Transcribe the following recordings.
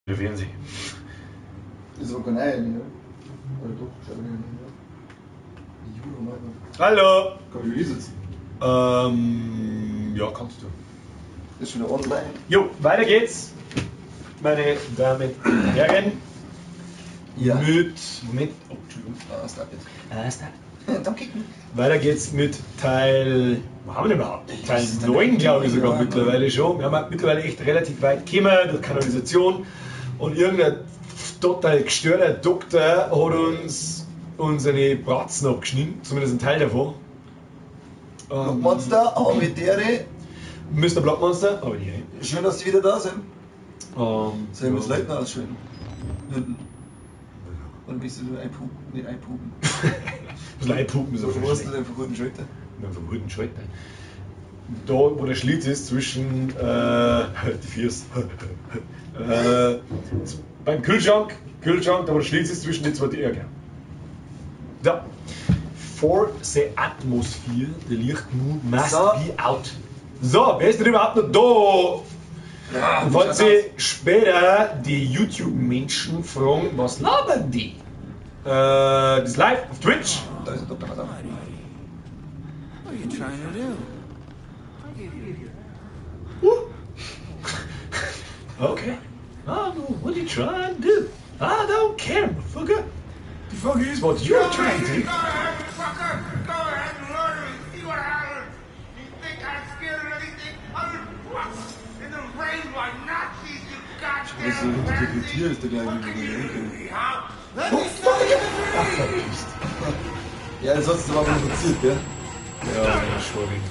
Der Fernseh. Ist aber kein Ei, ne? Oder doch, schau mal nicht, ja. Judo, Hallo! Kann ich hier sitzen? Ja, kannst du. Ist schon wieder online. Jo, weiter geht's, meine Damen und Herren. Ja. Mit. Moment. Oh, Entschuldigung. Ah, stop it. Ah, stop. Don't kick me. Weiter geht's mit Teil. Wo haben wir denn überhaupt? Teil ist 9, glaube ich sogar Ja, mittlerweile schon. Wir haben halt mittlerweile echt relativ weit gekommen durch Kanalisation. Und irgendein total gestörter Doktor hat uns unsere Bratzen abgeschnitten, zumindest ein Teil davon. Blockmonster, Habitäre. Mr. Blockmonster, aber die. Schön, dass Sie wieder da sind. Sollen wir das ja. Leuten ausschalten? Hinten. Oder bist du nur einpupen? Nicht einpupen. Ein bisschen einpupen ist Wo auch hast du schlecht. denn verrückten Schalter? Mit dem verbrühten Schalter. Da, wo der Schlitz ist, zwischen die Viers. Beim Kühlschrank, da wo der Schlitz ist, zwischen den zwei Türen. Ja, genau. Da. For the atmosphere, the Licht must So. be out. So, wer ist denn überhaupt noch da? Ja, Falls Sie später die YouTube-Menschen fragen, was labern die? Das ist live auf Twitch. Da ist der Dr. Madame. What are you trying to do? Okay. I know what you trying to do. I don't care, motherfucker. The fuck is what you're trying to do. Go ahead, fucker! Go ahead and murder me! See what happens! You think I'm scared of anything? I'm in the brain by Nazis, you goddamn Das ist hinter der pansy! Tür ist der gleich What wieder can you der do to Enkel. me, huh? Verpisst. Ja, das hast du aber provoziert, gell? Ja, Entschuldigung.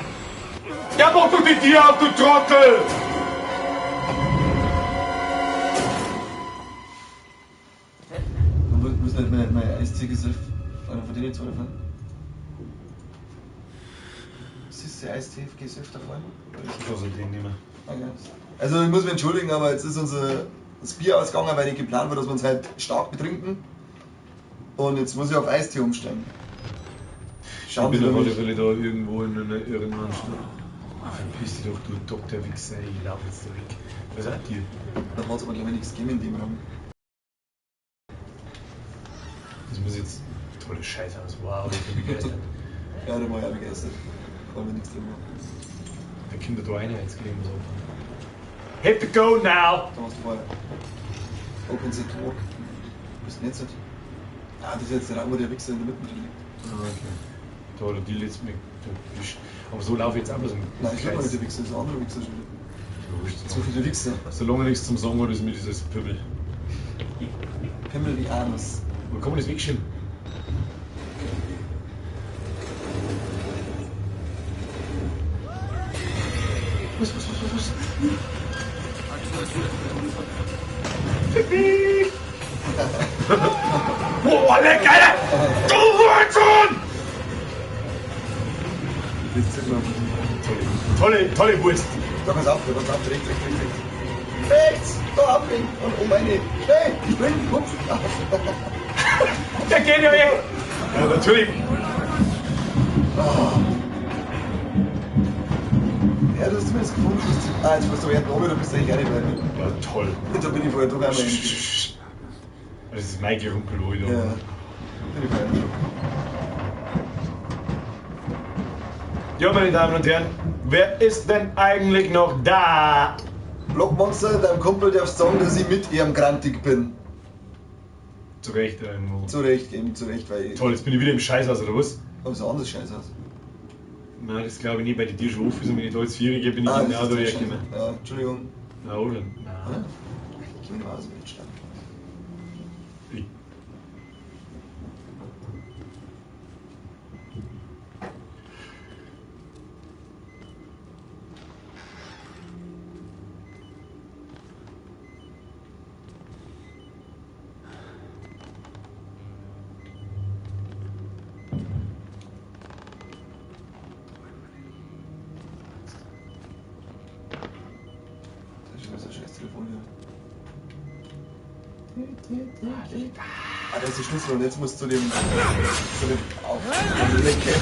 Ja, mach doch die Tür auf, du Trottel! Man muss nicht mein Eistee-Gesöff einer von denen zwei davon. Was ist der Eistee-Gesöff da vorne? Ich kann den nehmen. Okay. Also ich muss mich entschuldigen, aber jetzt ist unser das Bier ausgegangen, weil nicht geplant war, dass wir uns halt stark betrinken. Und jetzt muss ich auf Eistee umsteigen. Ich Schauen Sie bin auf doch alle mich. Fälle da irgendwo in einer irren Anstalt. Verpiss dich doch, du Dr. Wichser, ich lauf jetzt da weg. Was seid ihr? Da hat es aber glaube ich nichts gegeben in dem Raum. Das muss jetzt tolle Scheiße aus. Wow, ich bin begeistert. Ja, da war ich auch begeistert. Kann mir nichts drin machen. Da kommt da einer jetzt gegen so. Have to go now! Da warst du vorher. Open the door. Bist du nicht so. Ah, das ist jetzt der Raum, wo der Wichser in der Mitte drin liegt. Ah, okay. Da hat er die letzte mit. Aber so laufe ich jetzt auch bloß im Nein, ich glaube Kreis. nicht der Wichser, das ist ein anderer Wichser schon wieder. Wurscht. Zu viele Wichser. Solange nichts zum Sagen hat, ist mir dieses Pöbel. Pimmel wie Anus. Wo kann man das wegschieben? Was? Fick mich! Boah, leck, Alter! Du Hurensohn! Das ist immer. Tolle, tolle Wurst. Da kannst du aufhören, kannst auf, rechts, rechts, rechts, rechts. Rechts! Da abbiegen! Und um eine. Schnell! Spring! Hupf! Der geht ja eh! Ja, natürlich. Ja, du hast zumindest gefunden. Ah, jetzt bist du hinten oben, du bist eigentlich auch nicht weit. Ja, toll. Da bin ich vorher doch einmal hin. Das ist mein Gerumpel, wo ich da. Ja. Bin ich vorher schon. Ja, meine Damen und Herren, wer ist denn eigentlich noch da? Blockmonster, deinem Kumpel darfst sagen, dass ich mit ihrem grantig bin. Zu Recht irgendwo. Zu Recht, eben zu Recht, weil ich. Toll, jetzt bin ich wieder im Scheißhaus, oder was? Aber so anders Scheiß aus. Nein, das glaube ich nicht, weil die Tür schon offen ist und wenn ich da jetzt Vierige bin ich Ah, genau das da ist der hergekommen. Scheiß. Ja, Entschuldigung. Na, oder? Ja? Nein. Ich bin immer aus dem Stand. Ich. Das ist schon so ein scheiß Telefon hier. Ah, da ist der Schlüssel und jetzt musst du zu dem. Auf. Lecke.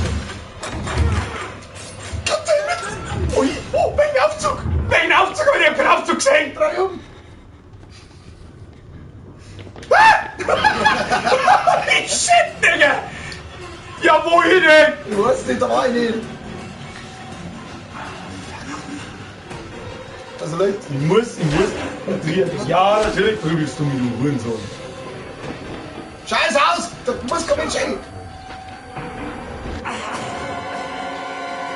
Ui, oh, welchen Aufzug! Welchen Aufzug? Aber ich hab keinen Aufzug gesehen! Drei um! Ja, wohin denn? Ich weiß nicht, da war ich nicht. Also Leute, Ich muss. Ja, natürlich prügelst du mich, du Hurensohn. Scheiß aus! Da muss kein Mensch rein!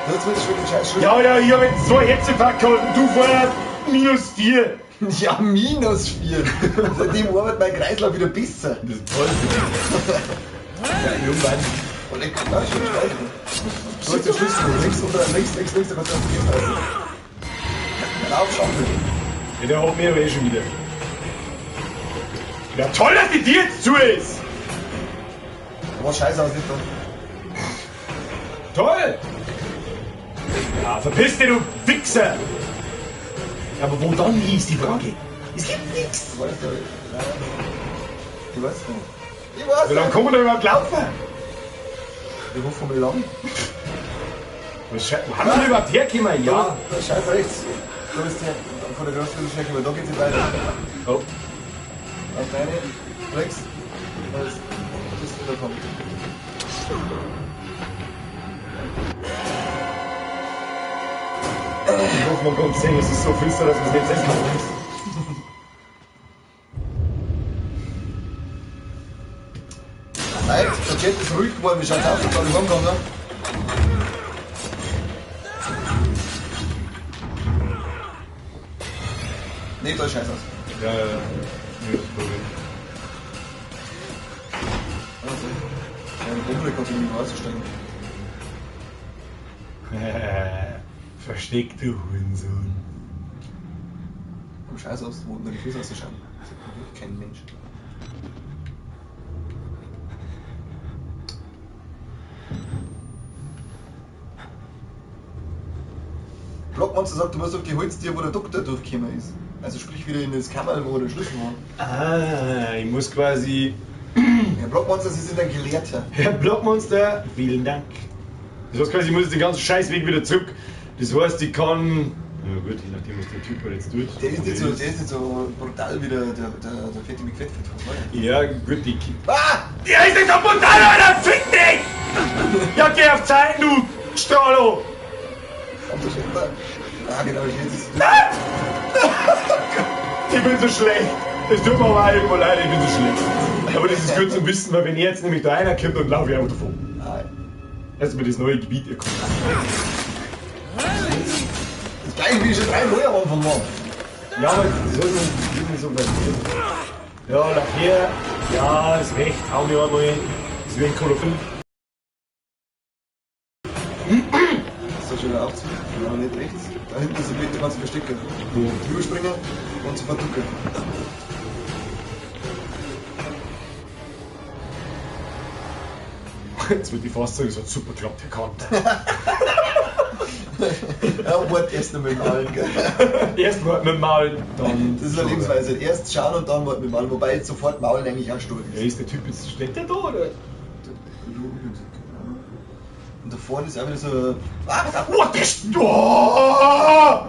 Das wird schon wieder scheiß Schritt. Ja, ja, ich hab jetzt 2 Herzinfarkt gehabt und du vorher -4. Ja, -4. Seitdem arbeitet mein Kreislauf wieder besser. Das ist toll. Ja, irgendwann. Oh, leck, na, schön, scheiße. Du hast den Schlüssel. Links, unter, links, links, links, da kannst du auf die Seite. Lauf, Schampel. Ja, der hat mir aber eh schon wieder. Ja, toll, dass die dir jetzt zu ist! Aber scheiße aus, nicht da. Toll! Ja, verpiss dich, du Wichser! Ja, aber wo dann ist die Frage? Es gibt nichts! Ich weiß nicht. Ich weiß nicht. Ich weiß Wie lange nicht. kann man da überhaupt laufen? Ich hoffe mal lang. Was wo haben wir denn überhaupt hergekommen? Ja. Da ist scheiß rechts. Da ist der von der großen Schnecke, weil da geht's nicht weiter. Oh. Auf deine, links, da ist das wieder kommt. Ich hoffe, man kann es sehen. Es ist so finster, dass man es nicht sehen kann. Nein, der Chat ist ruhig geworden. Wie schaut's aus, dass ich heimgegangen, ne? Nee, da ist scheiß aus. Ja, ja, ja. Nee, das Problem. Also, ja, die Bombe kannst du nicht mehr rauszusteigen. Versteck, du Hurensohn. Komm, scheiß aus, wo unter die Füße auszuschauen. Das sieht natürlich kein Mensch. Blockmonster sagt, du musst auf die Holztür, wo der Doktor durchgekommen ist. Also sprich wieder in das Kammerl, wo der Schlüssel war. Ah, ich muss quasi... Herr Blockmonster, Sie sind ein Gelehrter. Herr Blockmonster, vielen Dank. Das heißt quasi, ich muss den ganzen Scheißweg wieder zurück. Das heißt, ich kann... Ja gut, je nachdem, was der Typ halt jetzt tut. Der ist nicht so brutal wie der fette McFettfett. Ja, gut, die... Ah! Der ist nicht so brutal, Alter! Fick dich! Ja, geh auf Zeit, du Strahlo! Ah, genau, ich jetzt. Nein! Ich bin so schlecht. Es tut mir aber auch irgendwo leid, ich bin so schlecht. Aber das ist gut zu wissen, weil wenn er jetzt nämlich da einer kommt, dann laufe ich einfach davon. Nein. Erstmal das neue Gebiet erkunden. Das gleiche wie ich schon 3 Mal am Anfang war. Ja, aber das soll man nicht so weit gehen. Ja, lauf her. Ja, ist recht. Hau mir einmal. Das ist wie ein Chlorophyll. So schön aufziehen. Genau, nicht rechts. Da hinten ist ein Bild, da kannst du verstecken. Wo? Drüber springen und zu verducken. Jetzt wird die fast sagen, es hat super geklappt, Herr Kant. Ja, Wort erst noch mit dem Malen, gell? Erst Wort mit dem Malen, dann. Das ist eine Lebensweise. Erst schauen und dann Wort mit dem Malen. Wobei jetzt sofort Maulen eigentlich auch stur Ja, ist der Typ jetzt, steht der da oder? Und da vorne ist auch wieder so. Ah, pass auf! What the oh!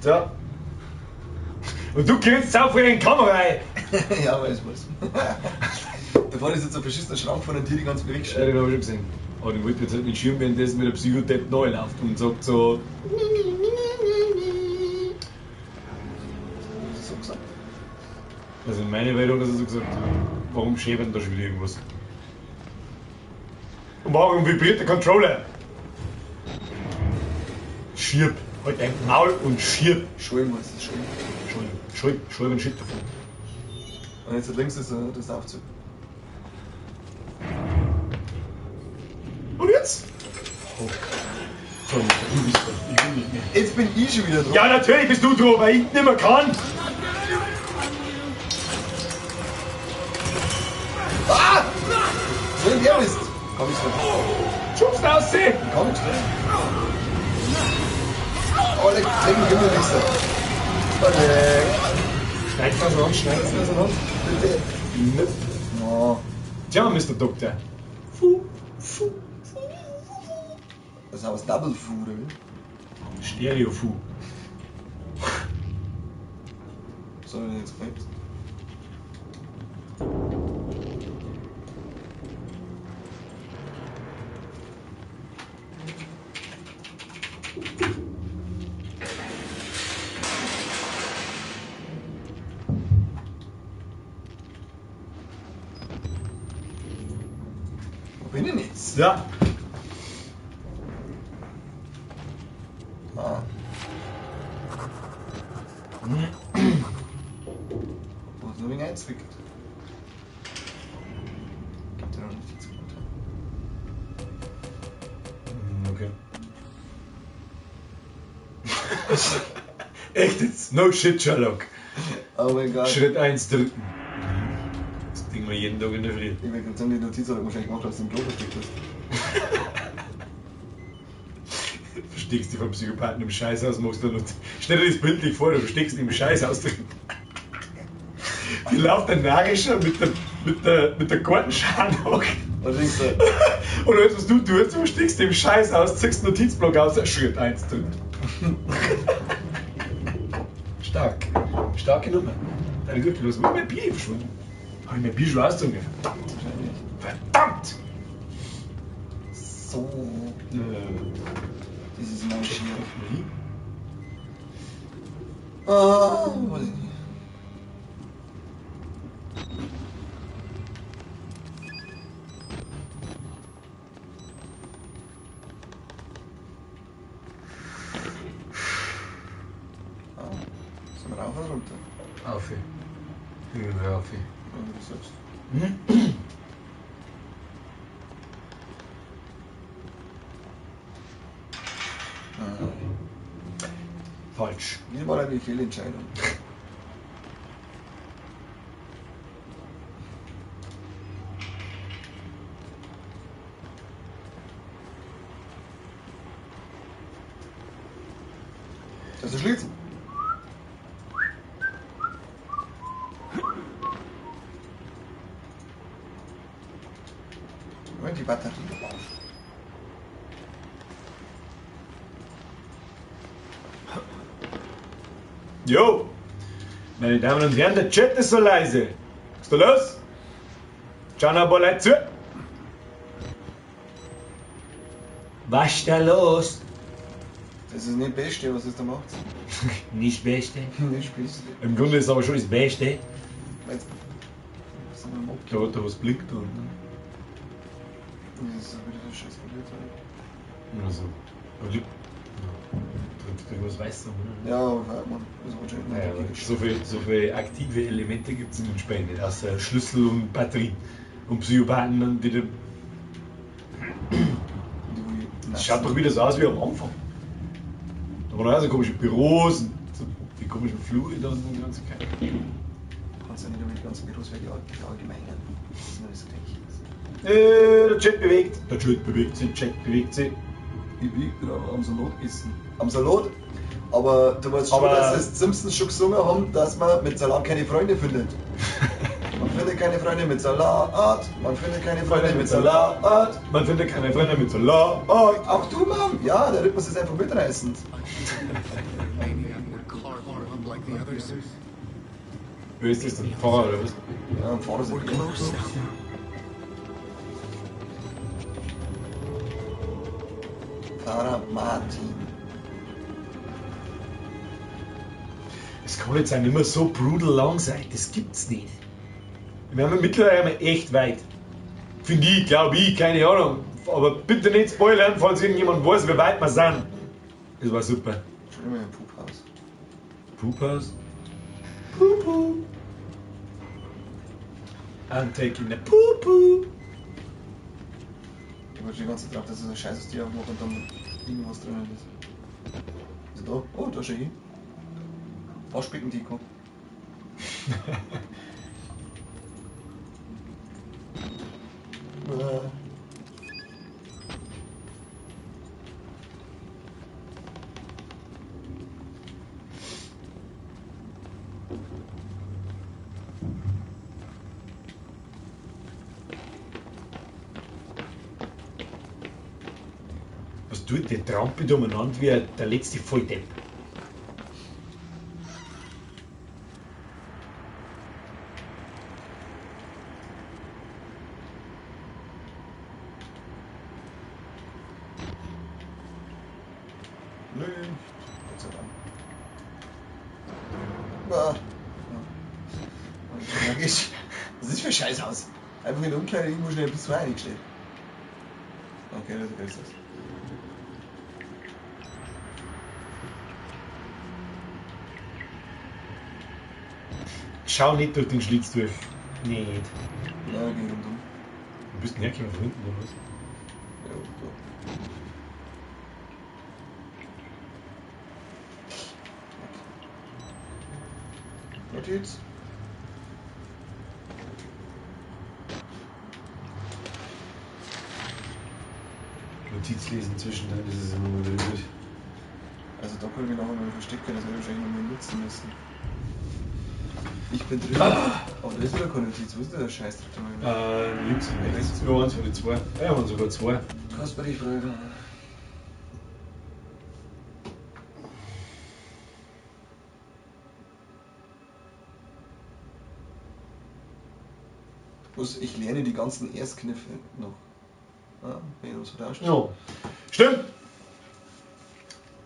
So. Und du grinst auf in die Kamera rein. Ja, weiß was. Da vorne ist jetzt ein verschissener Schrank von den Tieren, die ganz bewegt. Ja, den hab ich schon gesehen. Aber den wollte ich jetzt halt nicht schirmen, währenddessen mit der Psychodepp neu läuft und sagt so. Das ist so gesagt. Also in meiner Welt hat er so gesagt, warum schäbern da schon wieder irgendwas? Und warum vibriert der Controller? Schirb. Halt dein Maul und schirb. Schulm heißt es, Schulm. Schulm. Schulm. Schulm und Shit davon. Und jetzt links ist das Aufzug. Und jetzt? Oh. Sorry, du bist dran. Ich will nicht mehr. Jetzt bin ich schon wieder dran. Ja, natürlich bist du dran, weil ich nicht mehr kann. Ah! So ein der ist. Komm ich nicht. Schubst raus! Komm ich nicht. Oh, leck, leck mich immer nicht so. Schneid's auseinander, schneid's auseinander. Bitte. Nö. No. Tja, Mr. Doktor. Fu, fu, fu, fu. Das ist aber das Double Fu, oder wie? Stereo Fu. So, wenn ich jetzt bleibt. So. Ah. Wo ist nur wegen einzwickt? Gibt ja noch nicht die runter. Okay. Echt jetzt? No shit, Sherlock. Oh mein Gott. Schritt 1 drücken. Das Ding mal jeden Tag in der Früh. Ich will gerade sagen, die Notiz hat er wahrscheinlich gemacht, als du im Klo versteckt hast. Versteckst dich vom Psychopathen im Scheißhaus, machst du noch. Stell dir das bildlich vor, du versteckst dich im Scheißhaus drin. Die läuft der Narischer mit der Gartenschale nach. Und denkst du, Und alles, was du tust, du versteckst dich im Scheißhaus, ziehst einen Notizblock aus, Schritt 1 drücken. Stark. Starke Nummer. Deine Gürtel los. Wo ist mein Bier verschwunden? Hab ich mein Bier schon ausgetrunken? Verdammt! wahrscheinlich. Verdammt! So, dieses Marschieren. Ah, weiß ich nicht. Ah, sind wir rauf oder runter? Auf. Irgendwie auf. Ja, du selbst. Ah, Falsch. wieder mal eine Fehlentscheidung. Das ist Schlitz. Moment, die Batterie drauf. Jo! Meine Damen und Herren, der Chat ist so leise. Was ist da los? Schauen ein paar Leute zu. Was ist da los? Das ist nicht das Beste, was es da macht. Nicht Beste. Nicht Beste. Im Grunde ist es aber schon das Beste. Jetzt sind wir im Da hat da was blinkt und. Das ist wieder so scheiß Polizei. Also. Aber die- Da irgendwas weiß du, oder? Ja, aber man, das ist wahrscheinlich Naja, aber so viel aktive Elemente gibt es in den Spielen nicht, außer Schlüssel und Batterien und Psychopathen und die. Das schaut doch wieder so aus wie am Anfang. Da waren auch so komische Büros und so die komischen Flure da und die ganze Kacke. Kannst ja nicht über die ganzen Büros verallgemeinern. Das ist mir nicht so gleich. Der Chat bewegt. Der Chat bewegt sich, Chat bewegt sich. Ich will gerade am Salat essen. Am Salat? Aber du weißt schon, Aber- dass es Simpsons schon gesungen haben, dass man mit Salat keine Freunde findet. Man findet keine Freunde mit Salat, man findet keine Freunde mit Salat. Man findet keine Freunde mit Salat. Auch du, Mann! Ja, der Rhythmus ist einfach mitreißend. Wer ist das denn? Pfarrer oder was? Ja, am Fahrer sind Pfarrer Martin. Es kann jetzt auch nicht mehr so brutal lang sein. Das gibt's nicht. Wir haben mittlerweile echt weit. Finde ich, glaube ich, keine Ahnung. Aber bitte nicht spoilern, falls irgendjemand weiß, wie weit wir sind. Das war super. Schon immer im Puphaus. Poopers? Poo poo. I'm taking a poo poo. Ich wollte die ganze Zeit drauf, dass es ein scheißes Tier aufmacht und dann irgendwas drinnen ist. Ist da? Oh, da schau ich. Waschbecken Tico. Was tut der trampelt umeinander wie der letzte Volldepp? Nö, Gott sei Dank. Ah. Ja. Was ist das für ein Scheißhaus? Einfach in der Umkleide irgendwo schnell ein bisschen reingestellt. Okay, das ist besser. Schau nicht durch den Schlitz durch. Nicht. Ja, geh rundum. Du bist denn hergekommen von hinten, oder was? Ja, da. Notiz. Notiz lesen zwischendrin, das ist immer mal wieder gut. Also da kann ich mich nachher mal verstecken, das werde ich wahrscheinlich nochmal nutzen müssen. Ich bin drin. Aber da ist wieder keine Notiz. Wo ist denn der Scheiß drin? Links und rechts. Ja, eins von den zwei. Ja, waren sogar zwei. Kasper, ich frage. Bloß ich lerne die ganzen Erstkniffe noch. Ja, wenn ich was vertauscht. Ja. Stimmt!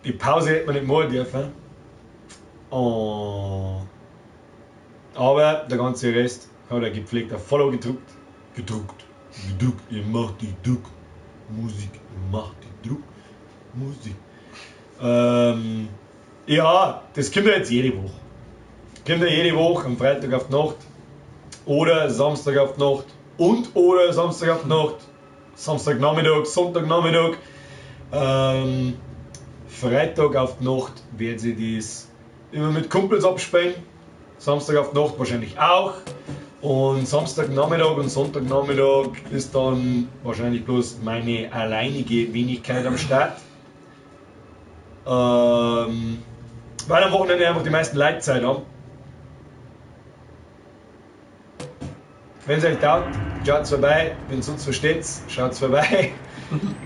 Die Pause hätte man nicht machen dürfen. Oh. Aber der ganze Rest hat er gepflegt auf Follow gedruckt. Gedruckt. Gedruckt. Ihr macht die Druck. Musik. Ihr macht die Druck. Musik. Ja, das kommt ja jetzt jede Woche. Kommt ja jede Woche am Freitag auf die Nacht. Oder Samstag auf die Nacht. Und oder Samstag auf die Nacht. Samstagnachmittag, Sonntagnachmittag. Freitag auf die Nacht werden sie das immer mit Kumpels abspielen. Samstag auf die Nacht wahrscheinlich auch. Und Samstagnachmittag und Sonntagnachmittag ist dann wahrscheinlich bloß meine alleinige Wenigkeit am Start. Weil am Wochenende einfach die meisten Leute Zeit haben. Wenn es euch taugt, schaut's vorbei. Wenn es uns versteht, schaut's vorbei.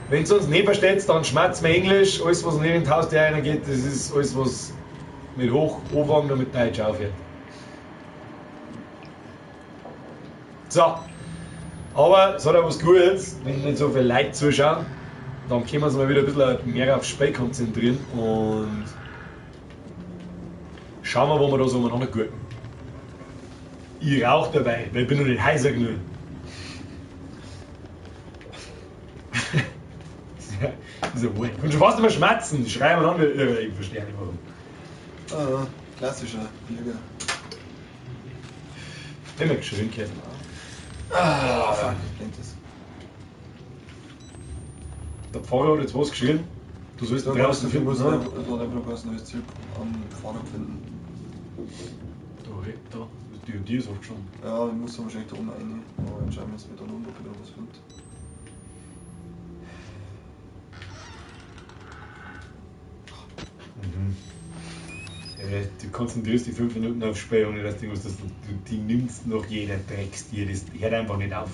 Wenn es uns nicht versteht, dann schmatzt mir Englisch. Alles, was nicht in die Haustür reingeht, das ist alles, was mit Hoch anfangen und mit Deutsch aufhört. So, aber es hat auch was Gutes, wenn nicht so viele Leute zuschauen, dann können wir uns mal wieder ein bisschen mehr aufs Spiel konzentrieren und schauen wir, wo wir da so umeinander gurken. Ich rauche dabei, weil ich bin noch nicht heiser genug. Das ist ja wohl. Ich kann schon fast immer schmatzen, ich schreie mir an, ich verstehe nicht warum. Ah, klassischer Bierger. Immer geschrien gehört. Ah, fuck, ich das. Der Pfarrer hat jetzt was geschrien. Du sollst draußen finden. Ich muss einfach noch ein neues Zeug am Fahrrad finden. Da, da. Die und die ist aufgestanden. Ja, ich muss dann wahrscheinlich da oben rein. Aber anscheinend müssen wir da oben, ob ich da was finde. Mhm. Du konzentrierst dich 5 Minuten aufs Spiel, ohne dass du irgendwas, dass du die nimmst noch jeder Dreckstier, das hört einfach nicht auf.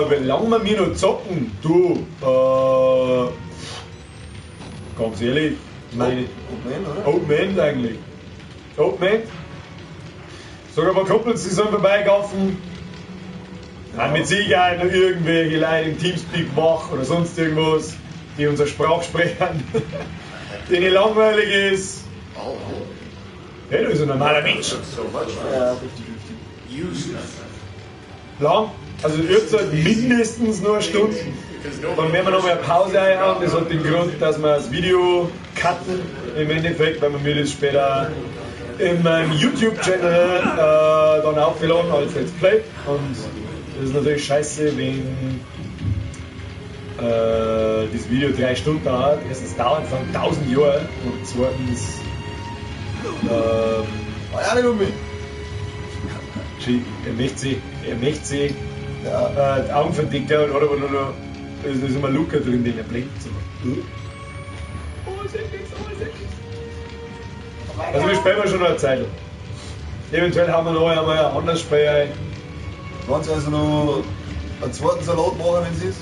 Wie lange wir noch zocken? Du, ganz ehrlich, meine. Open End, oder? Open End eigentlich. Open End. Sogar ein paar Kumpels, die sollen vorbeigaffen. Ja. Mit Sicherheit noch irgendwelche Leute im Teamspeak wach oder sonst irgendwas, die unsere Sprache sprechen, denen langweilig ist. Hey, du bist ein normaler Mensch. Ja, 50-50. Lang? Also ihr seid mindestens nur eine Stunde. Dann werden wir noch mal eine Pause einhauen. Das hat den Grund, dass wir das Video cutten im Endeffekt, weil wir mir das später in meinem YouTube-Channel dann aufgeladen als Let's Play. Und das ist natürlich scheiße, wenn das Video 3 Stunden dauert. Erstens dauert es dann 1000 Jahre und zweitens er möchte sich ja. Die Augen verdicken und hat aber nur noch, da ist immer Luca drin, den er blinkt. So. Oh, ist echt nichts, oh, ist echt nichts. Also wir spielen schon noch eine Zeit. Eventuell haben wir noch einmal ein anderes Spiel ein. Kannst du also noch einen zweiten Salat machen, wenn es ist?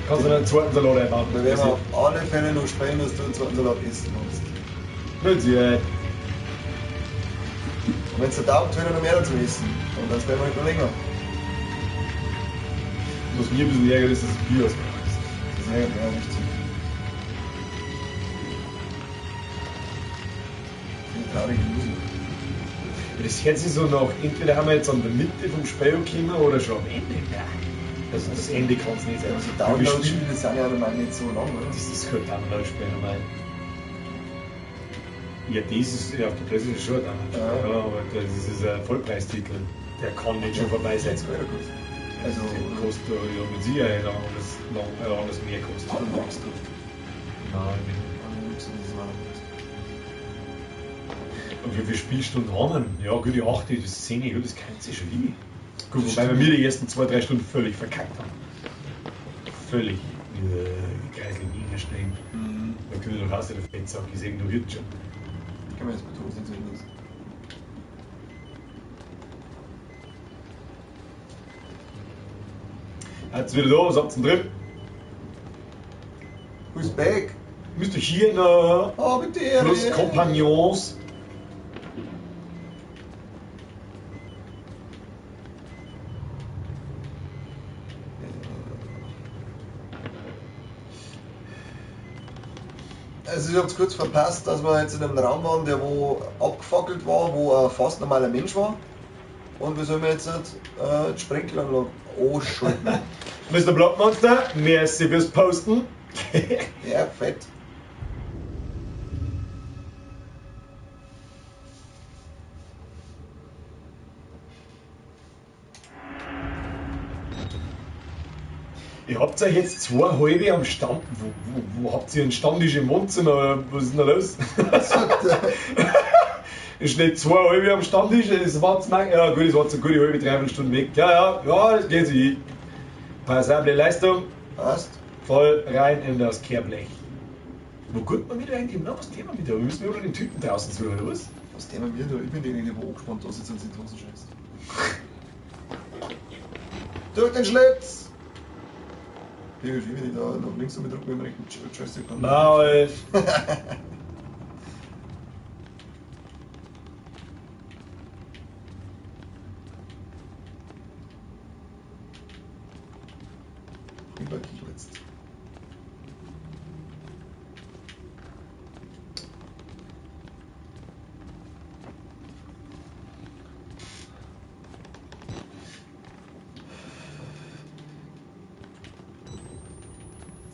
Kannst du noch einen zweiten Salat einbauen? Wir werden auf alle Fälle noch spielen, dass du einen zweiten Salat essen kannst. Mit Sicherheit. Und wenn es dir taugt, will ich noch mehr dazu essen. Und dann spielen wir nicht noch länger. Was mir ein bisschen ärgert, ist, dass das Bier ausgegangen ist. Das ärgert mich auch richtig. traurige Musik. Das hört sich so nach, entweder haben wir jetzt an der Mitte vom Spiel gekommen oder schon am Ende. Nein. Also das Ende kann es nicht sein. Also Download-Spiele sind ja normal nicht so lang, oder? Das ist kein Download-Spiel normal. Ja, das ist ja auf der PlayStation schon ein Download-Spiel, ja. Aber das ist ein Vollpreistitel. Der kann nicht schon vorbei sein. Also, der kostet ja mit Sicherheit anders mehr kostet. Hat er nichts drauf? Nein, ich bin. Und wie viele Spielstunden haben wir? Ja, gut, die 8, das ist 10, gut, das kann sich schon hin. Gut, wobei wir mir die ersten 2-3 Stunden völlig verkackt haben. Völlig. Die Kreisel niederstehen. Mhm. Da können wir doch raus, der Fettsack, ich ignoriert schon. Kann man jetzt mit Hosen sehen lassen. Jetzt wieder da, was habt ihr denn drin? Who's back? Mr. Hirner. Oh, bitte. Plus Kompagnons. Also ich hab's kurz verpasst, dass wir jetzt in einem Raum waren, der wo abgefackelt war, wo ein fast normaler Mensch war. Und wir sollen jetzt die Sprenkleranlage anschalten. Mr. Blockmonster, merci fürs Posten. Ja, fett. Ihr habt euch jetzt 2 halbe am Stamm. Wo habt ihr einen Stammtisch im Wohnzimmer? Was ist denn da los? Ist nicht 2 halbe am Stammtisch, das war ja gut, das war eine gute halbe, dreiviertel Stunde weg. Ja, ja, das geht sich. Passable Leistung. Passt. Voll rein in das Kehrblech. Wo kommt man wieder eigentlich? Na, was Thema wieder? Wir müssen wieder den Typen draußen suchen, oder was? Was Thema wir da? Ich bin derjenige, der wo angespannt da sitzt und sich die Hosen scheißt. Durch den Schlitz! Irgendwie, wenn ich da nach links und drücken, wenn man rechten Joystick kann. Nein. Übergeschlitzt.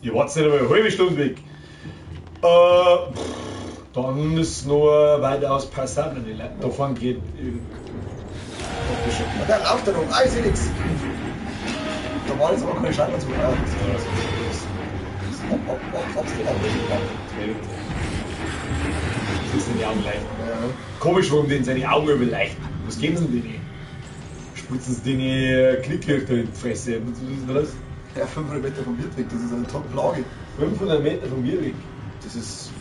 Ihr wart nicht einmal eine halbe Stunde weg. Dann ist noch weitaus passabel. Die Leute davon geht. Da läuft er noch, ich seh nix. Da war jetzt aber keine Scheibe zu. Das sind die Augen leicht. Komisch, warum denen seine Augen überleuchten. Was geben sie denn denen? Spritzen sie denen Knicklichter in die Fresse? Was ist denn das? Ja, 500 Meter vom Wirt weg, das ist eine Top-Lage. 500 Meter vom Wirt weg? Das ist...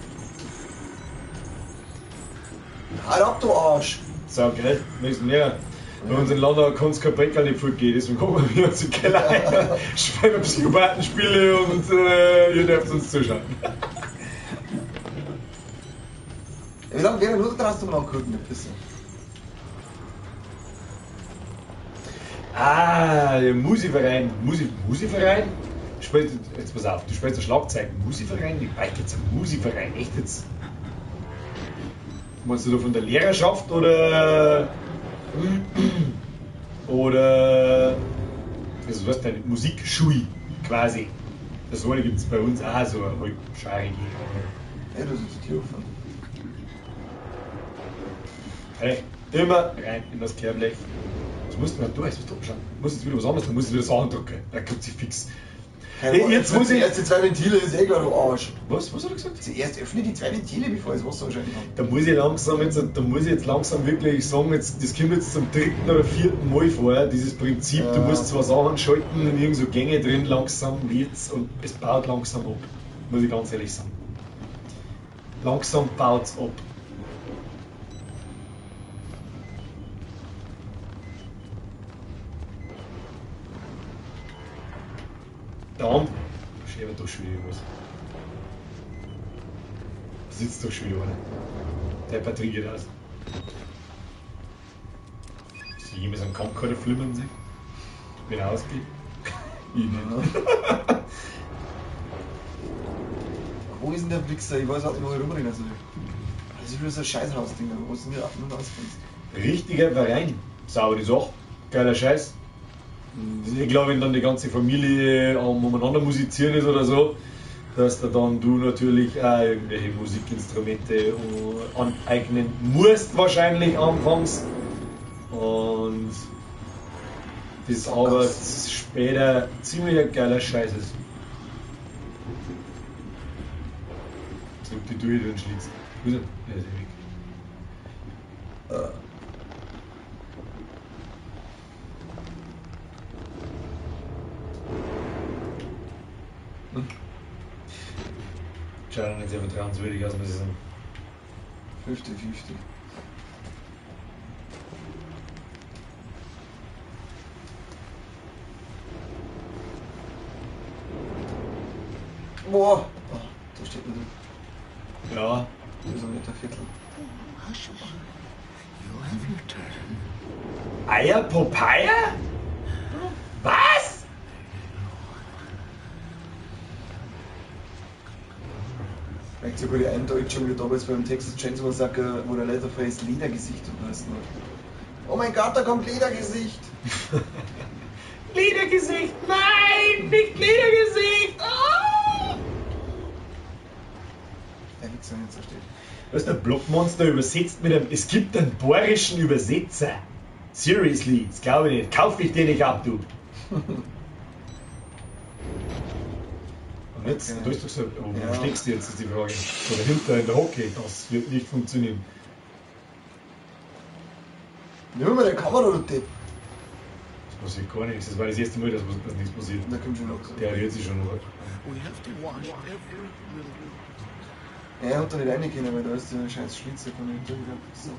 Halt ab, du Arsch! So, gell? Nächsten Lehrer. Bei uns in Landau kann es kein Brecker nicht fortgehen, deswegen kommen wir uns im Keller ein, spielen wir Psychopathenspiele und ihr dürft uns zuschauen. Ja, wie lange wäre nur da draußen zum Angucken, der Pisser? Ah, der Musikverein. Musikverein? Spielt, jetzt pass auf, du spielst ein Schlagzeug. Musikverein? Ich weiß jetzt ein Musikverein, echt jetzt? Meinst du da von der Lehrerschaft oder. Oder. Also, was denn? Musikschule quasi. Das eine gibt es bei uns auch so eine halbscharige. Hey, du sollst die Tür offen. Hey, immer rein in das Kehrblech. Was musst du denn da? Jetzt musst du umschauen. Du musst jetzt wieder was anderes, du musst wieder Sachen drucken. Da kommt sie fix. Hey, jetzt muss ich. Erst die zwei Ventile, ist eh klar, du Arsch. Was? Was hat er gesagt? Zuerst öffne die zwei Ventile, bevor ich das Wasser wahrscheinlich habe. Da muss ich langsam jetzt, da muss ich jetzt langsam wirklich sagen, jetzt, das kommt jetzt zum 3. oder 4. Mal vor, dieses Prinzip, du musst zwei Sachen schalten in irgend so Gänge drin, langsam wird's und es baut langsam ab. Muss ich ganz ehrlich sagen. Langsam baut's ab. Dann schäbert doch schon wieder was. Sitzt doch schon wieder einer. Der Batterie geht aus. Hast du jemals einen Camcorder flimmern sehen? Wenn er ausgeht? Ich nicht. Wo ist denn der Wichser? Ich weiß auch nicht, wo ich rumrennen soll. Das ist wieder so ein Scheißhaus-Ding, wo du nicht nur rauskommst. Richtiger Verein. Saure Sache. Geiler Scheiß. Ich glaube, wenn dann die ganze Familie am umeinander musizieren ist oder so, dass da dann du natürlich auch irgendwelche Musikinstrumente aneignen musst, wahrscheinlich anfangs. Und das aber später ziemlich ein geiler Scheiß ist. Zurück die Tür den Schlitz. Wo ist er? Ja, ist er weg. Schaut nicht sehr vertrauenswürdig aus, muss ich sagen. 50-50. Boah! Oh, da steht man drin. Ja. Das ist ein netter Viertel. Eier Popeye? Was? Vielleicht sogar die Eindeutschung wie damals beim Texas Chainsaw Massacre, wo der Leatherface Ledergesicht und hat. Oh mein Gott, da kommt Ledergesicht! Ledergesicht! Nein! Nicht Ledergesicht! Oh! Der Wichser nicht so steht. Was der Blockmonster übersetzt mit einem. Es gibt einen bayerischen Übersetzer. Seriously, das glaube ich nicht. Kauf ich den nicht ab, du. Und jetzt, Okay. da ist doch so, wo Ja. steckst du jetzt, ist die Frage. So dahinter in der Hockey, das wird nicht funktionieren. Nimm mal die Kamera, du Depp. Das passiert gar nichts. Das war das erste Mal, dass nichts passiert. Da kommt schon noch. Der rührt sich schon noch. We have to wash every little. Ja, er hat da nicht rein können, weil da ist der scheiß Schlitz, da kann ich nicht durch. So.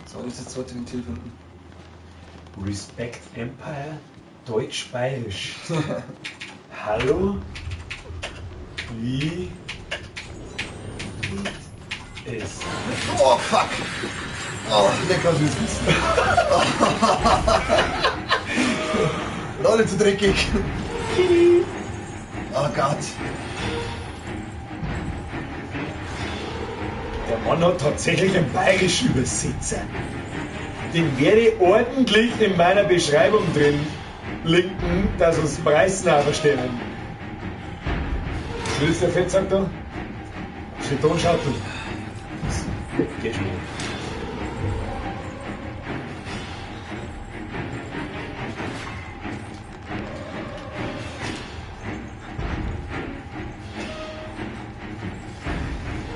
So, jetzt das zweite Ventil finden. Respect Empire, Deutsch-Bayerisch. Hallo? Wie geht es? Oh, fuck! Oh, lecker süß. Leute, zu dreckig. Oh Gott. Der Mann hat tatsächlich einen bayerischen Übersetzer. Den werde ich ordentlich in meiner Beschreibung drin linken, dass uns Preisner verstehen. Was ist der Fettsack da? Steht da und schaut du. Geh schon.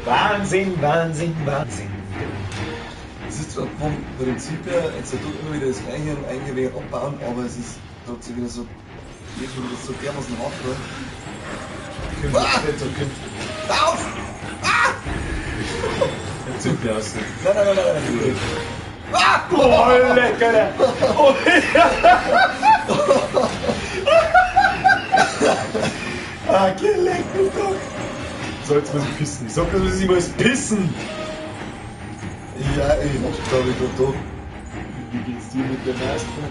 Wahnsinn, Wahnsinn, Wahnsinn. Es ist zwar vom Prinzip her, jetzt tut immer wieder das Gleiche und eigentlich wegen abbauen, aber es ist trotzdem wieder so, jedes Mal wieder so dermaßen hardcore. Ah! Auf! Jetzt sind wir aus. Nein, nein, nein, nein, nein. Ah! Boah, lecker! der. Oh, ja. Ah, geleck mich doch! So, jetzt muss ich pissen. Ich sag, das ich muss pissen! Ja, ich hab, glaube ich, grad da. Wie geht's dir mit der Maske?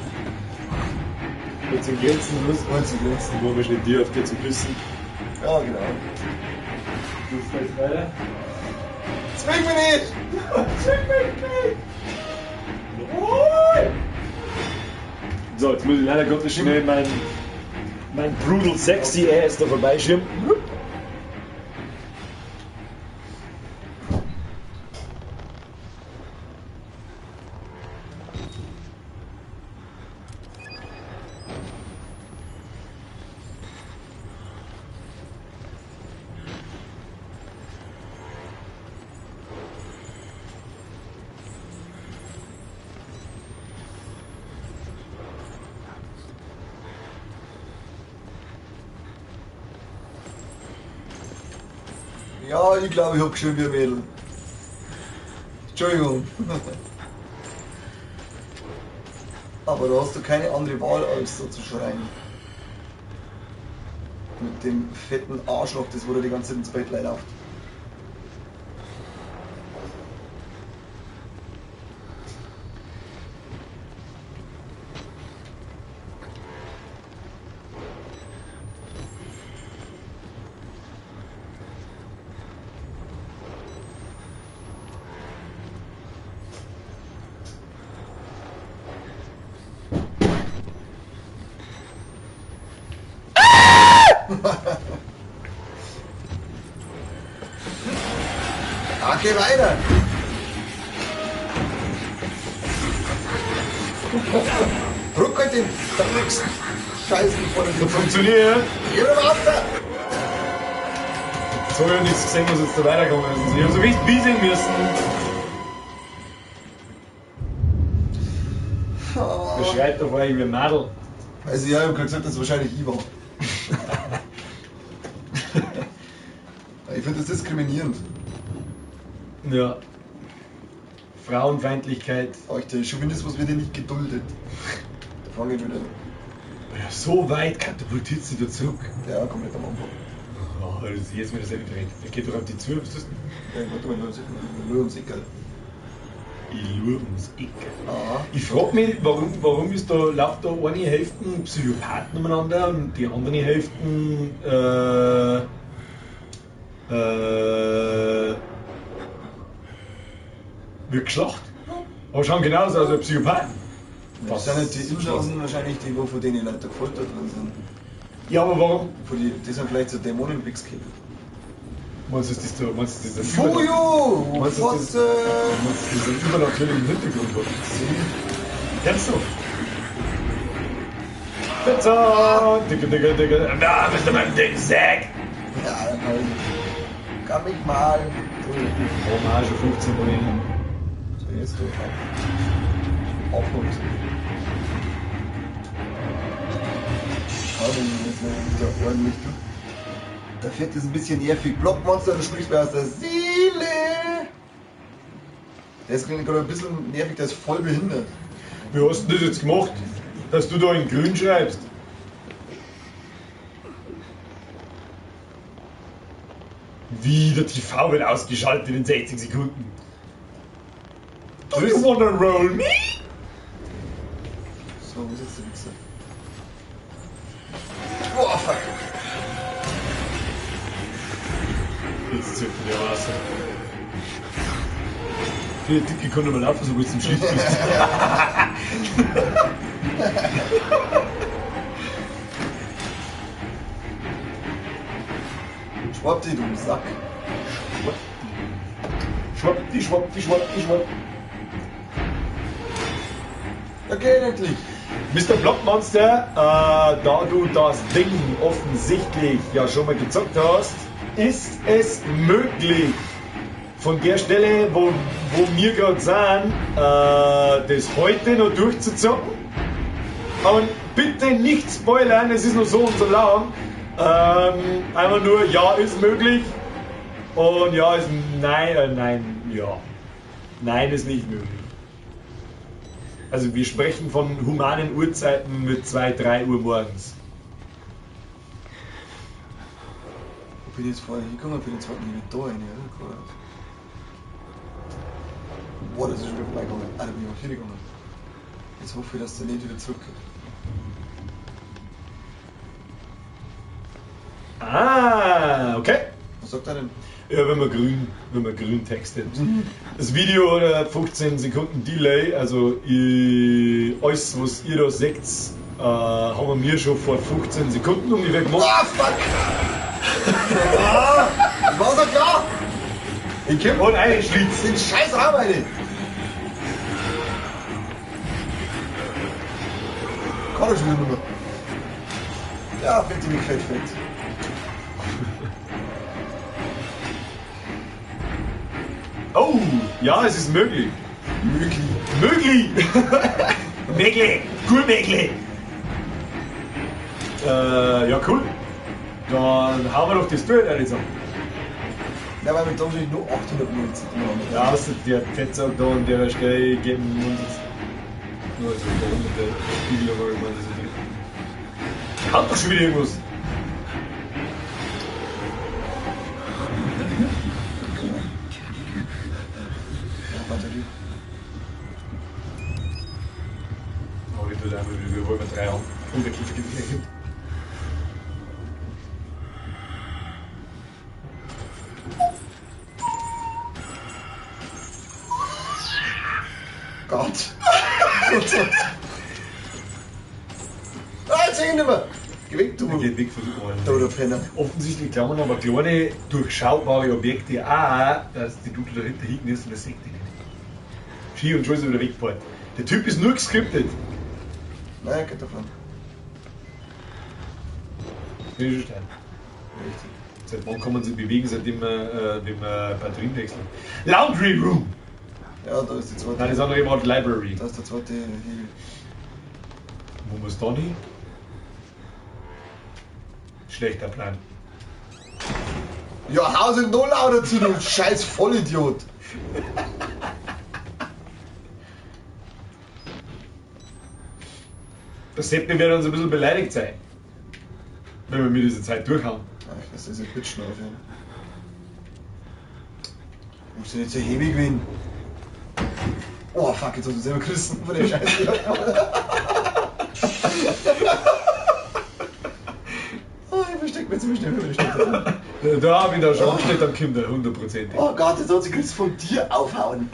Jetzt in Grenzen, was? Jetzt in Grenzen. Wo wir schnell dir auf geht zu pissen. Ja, genau. Du fährst weiter. Zwing mich nicht! Zwing mich nicht! Nein! So, jetzt muss ich leider Gottes schnell mein brutal sexy Ass da vorbeischirmen. Ja, ich glaube, ich hab geschrieben wie ein Mädel. Entschuldigung. Aber da hast du keine andere Wahl, als so zu schreien. Mit dem fetten Arschloch, das wo dir die ganze Zeit ins Bett läuft. Geh weiter! Ruck halt den Drecks-Scheißen vor den Funktioniert! Geh wieder weiter! Jetzt habe ich ja nichts gesehen, was jetzt da weitergegangen ist. Ich habe so richtig wiesen müssen. Wer schreit da vorher irgendwie ein Madel? Also ja, ich hab gerade gesagt, dass es wahrscheinlich ich war. Ich finde das diskriminierend. Ja. Frauenfeindlichkeit. Alter, Chauvinismus wird hier nicht geduldet. Da fange ich wieder an. Ja, so weit katapultiert sie da zurück. Ja, komplett am Anfang. Oh, das ist jetzt wieder selber gedreht. Der geht doch auf die zu, bist du das? Ja, warte mal, nur ums Eckerl. Ich lure ums Eck. Ah. Ich frag mich, warum ist da, läuft da eine Hälfte Psychopathen umeinander und die andere Hälfte wird geschlacht. Aber schauen genauso aus wie Psychopathen. Das sind halt die Insassen wahrscheinlich, die wo von denen Leute gefoltert worden sind. Ja, aber warum? Von die, die sind vielleicht so Dämonenwichskinder. Meinst du, das ist da, meinst du, das ist Fujo! Meinst du, das Fotze! meinst du, das ist einen übernatürlichen Hintergrund hat? Kennst du? Pizza! Dicke, dicke, dicke. Na, bist du beim dicken Sack? Ja, dann kann ich mal. Hommage 15 Mal. So, jetzt du. Aufhören. Schau, wenn ich jetzt wieder ordentlich tut. Der Fett ist ein bisschen nervig. Blockmonster, du sprichst mir aus der Seele. Der ist gerade ein bisschen nervig, der ist voll behindert. Wie hast du das jetzt gemacht, dass du da in grün schreibst? Wie, der TV wird ausgeschaltet in 60 Sekunden. Do you wanna roll me? So, wo ist jetzt der Wichser? Boah, fuck. Jetzt zirkt der Wasser. Die Dicke kann nicht mehr laufen, so gut zum Schliff bist. Schwapp dich, du Sack. Schwapp die, schwapp die, schwapp die, schwapp. Okay, endlich. Mr. Blockmonster, da du das Ding offensichtlich ja schon mal gezockt hast, ist es möglich, von der Stelle, wo wir gerade sind, das heute noch durchzuzocken? Und bitte nicht spoilern, es ist nur so und so lang. Einfach nur, ja, ist möglich. Und ja, ist nein, nein, ja. Nein, ist nicht möglich. Also wir sprechen von humanen Uhrzeiten mit 2, 3 Uhr morgens. Wo bin ich jetzt vorher hingekommen? Bin ich jetzt nicht da rein, oder? Boah, das ist schon wieder vorbeigegangen. Ah, da bin ich auch hingegangen. Jetzt hoffe ich, dass der nicht wieder zurückkommt. Ah, okay. Was sagt er denn? Ja, wenn man grün textet. Das Video hat 15 Sekunden Delay, also alles, was ihr da seht, haben wir schon vor 15 Sekunden ungefähr gemacht. Ah, fuck! Ah, das war so klar! Ich komm Und eine Schlitz. den scheiß Raum rein! Kann ich schon wieder nicht mehr. Ja, fett, mich fett, fett. Oh, ja, es ist möglich. Möglich. Möglich! Möglich! Cool, möglich! Ja, cool. Dann hauen wir doch das durch, ehrlich gesagt. Ja, weil mit wahrscheinlich nur 890. Ja, außer der Fettsack da an der Stelle geben uns jetzt. Nur so da unten der Spiegel, aber ich meine, das ist nicht. Hat doch schon wieder irgendwas. Ja, Batterie. Aber ich tue einfach wieder, wir wollen 3 haben. Und der Käfer gibt gleich hin. Gott. Ah, jetzt seh ich nicht mehr. Geh weg, du. Der geht weg von der Ohren. Da, der Penner. Offensichtlich klammern aber kleine, durchschaubare Objekte auch, dass die Dude dahinter hinten ist und das sieht die nicht. Ski und schon ist er wieder weggefahren. Der Typ ist nur geskriptet. Nein, geht davon. Bin ich schon steil. Richtig. Seit wann kann man sich bewegen, seitdem wir Batterien wechseln? Laundry Room! Ja, da ist die zweite. Nein, das andere war die Library. Da ist der zweite Hebel. Wo muss da hin? Schlechter Plan. Ja, hau sie noch lauter zu, du scheiß Vollidiot! Der Seppi wird uns ein bisschen beleidigt sein, wenn wir mit dieser Zeit durchhauen. Ach, das ist ein Bitchen aufhören. Musst du nicht so heavy gewinnen? Oh fuck, jetzt hast du selber gerissen von der Scheiße. Oh, ich versteck mich ziemlich schnell, wenn ich stehe. Da hab ich da schon angestellt, dann kommt er hundertprozentig. Oh Gott, jetzt hat sich Chris von dir aufhauen.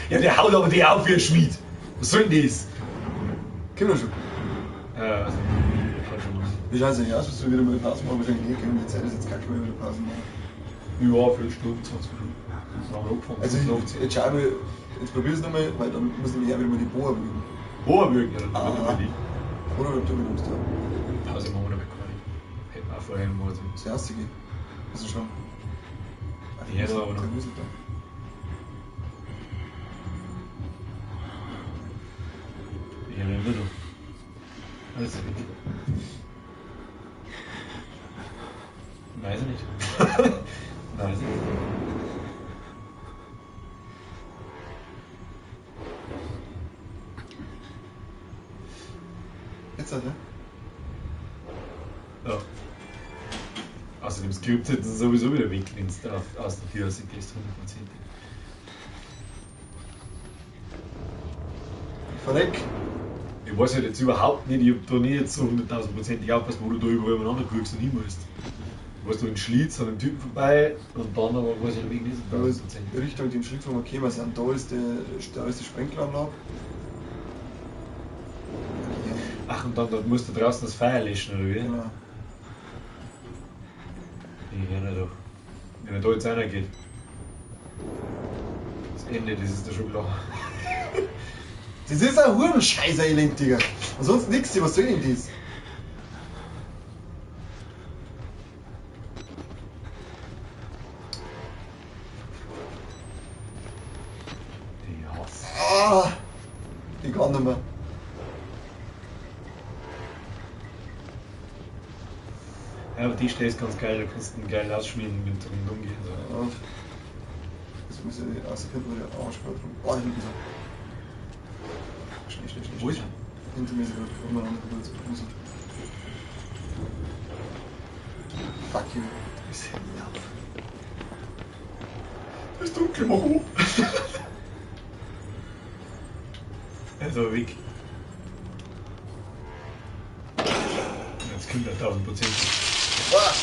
Ja, der haut aber die auf wie ein Schmied. Was soll denn das? Komm doch schon. Ja, also, hat schon was. Wie schaut's eigentlich aus? Willst du wieder mal Pause machen? Wahrscheinlich nicht, gell? Die Zeit ist jetzt kacke, wenn wir wieder Pause machen. Ja, Viertelstunde, 20 Minuten. Das haben wir angefangen. Also, ich, jetzt schau mal, jetzt probier's nochmal, weil dann muss ich mich auch wieder mal die Boa würgen. Boa würgen, ja, dann Ah. wird die. Oder ob du mit uns da. Pause machen wir damit gar nicht. Hätten wir auch vorher mal so. Das erste geht. Also schon. Ach, Ja, aber noch. Der Wusel da. Ich habe immer noch. Alles gut. Weiß ich nicht. Weiß ich nicht. Jetzt halt, ne? Ja. Außerdem Skript hätten sie sowieso wieder weggelinst aus der Tür, aus dem Test hundertprozentig. Ich verreck. Ich weiß halt jetzt überhaupt nicht, ich hab da nicht jetzt so 100.000%ig aufpasst, wo du da überall umeinander guckst und hin musst. Du warst du in Schlitz an dem Typen vorbei und dann aber weiß ich wegen nicht Da ist 100.000%. Richtung dem Schritt, wo wir gekommen sind. Da ist, da ist die Sprenkleranlage. Ach, und dann dort musst du draußen das Feuer löschen, oder wie? Genau. Ich höre doch. Wenn er da jetzt einer geht. Das Ende, das ist da schon klar. Das ist ein Hurenscheißer, Elend, Digga. Ansonsten nix, was soll denn das? Ich hasse. Ah, ich kann nicht mehr. Ja, aber die Stelle ist ganz geil, da kannst du einen geilen ausschmieren mit rundum gehen. So. Ja. Das muss ja die außer wo der Arsch gerade rum. Oh, hinten so. Schnell, schnell, schnell. Wo ist er? Hinter mir ist er gerade umeinander geruselt. Fuck you. Ist lauf. Es ist dunkel, mach hoch. Er ist aber weg. Jetzt kommt er 1000%. Ah!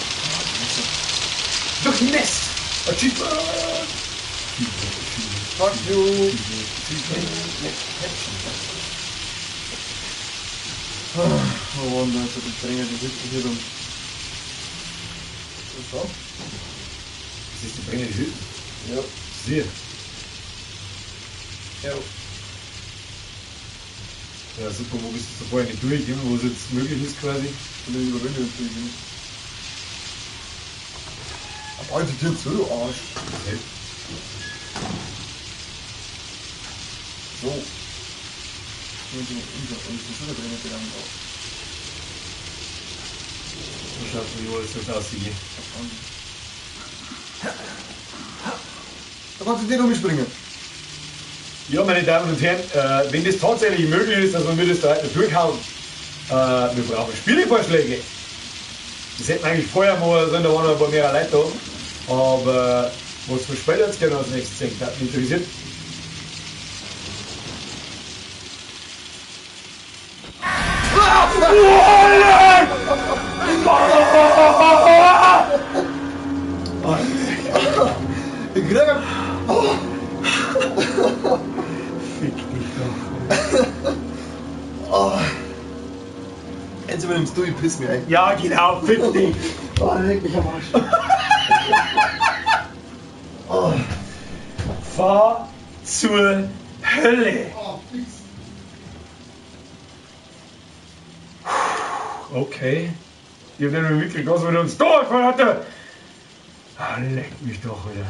Durchnässt! Achievement! Fuck you! Oh Mann, da ist der Träger die Hütte hier rum. Was ist da? Das ist die brennende Hütte. Ja. Sieh. Ja. Ja, super, wo bist du da vorher nicht durchgekommen, wo es jetzt möglich ist quasi? Und dann überwinden wir natürlich nicht. Aber die Tür zu, du Arsch. Okay. So. Und die und die drin gegangen auch. So schaut es, wie alles jetzt aussieht. Da kannst du nicht umspringen. Ja, meine Damen und Herren, wenn das tatsächlich möglich ist, dass wir das da heute durchhauen, wir brauchen Spielevorschläge. Das hätten wir eigentlich vorher mal sollen, da waren noch ein paar mehr Leute da. Aber was für Spiele jetzt gerne als nächstes sehen, das hat mich interessiert. Ich krieg einen. Oh. Fick dich doch. Oh. Jetzt übernimmst du, ich piss mir ein. Ja, genau, fick dich. Oh, leck mich am Arsch. Oh. Fahr zur Hölle. Oh, fix. Okay. Ich hab nicht mehr mitgekriegt, was mit uns da hatte. Ah, leck mich doch wieder.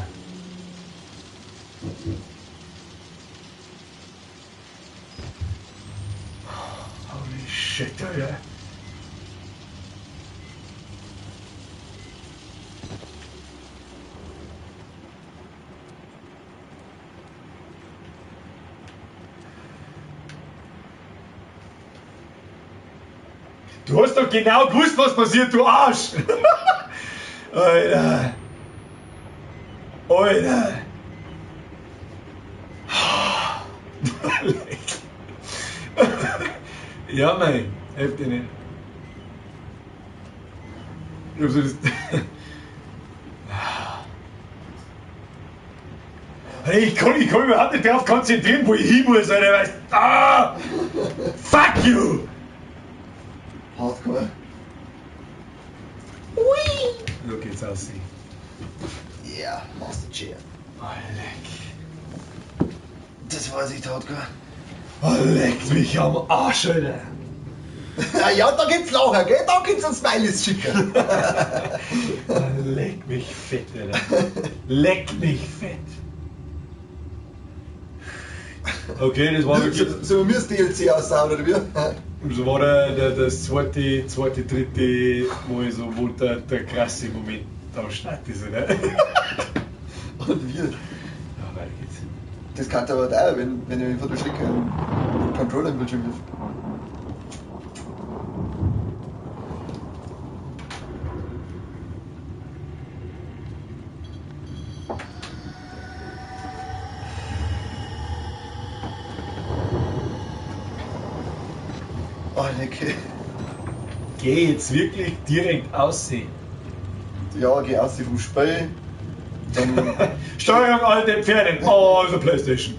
Holy shit, Alter. Du hast doch genau gewusst, was passiert, du Arsch! Alter! Alter! Ja, mei, helft dir nicht. Ich hab so das. Hey, ich kann mich überhaupt nicht darauf konzentrieren, wo ich hin muss, Alter, weißt. Ah! Fuck you! Hardcore. Ui! So geht's aus. Yeah, Master Chair. Oh, leck. Das weiß ich, Hardcore. Oh, leck mich am Arsch, Alter. Ja, da gibt's Lacher, gell? Da gibt's ein Smileys schicken. Leck mich fett, Alter. Leck mich fett. Okay, das war wirklich. Sollen wir das DLC aussauen, oder wie? Das war das zweite, dritte Mal so, wo der krasse Moment am Start ist, oder? Und wir. Ja, weiter geht's. Das kann aber da, wenn ich von der Schlicke einen Controller im Bildschirm wirft. Oh, okay. Geh jetzt wirklich direkt aussehen. Ja, geh aussehen vom Spiel. Dann Steuerung Alt entfernen. Oh, ist eine Playstation.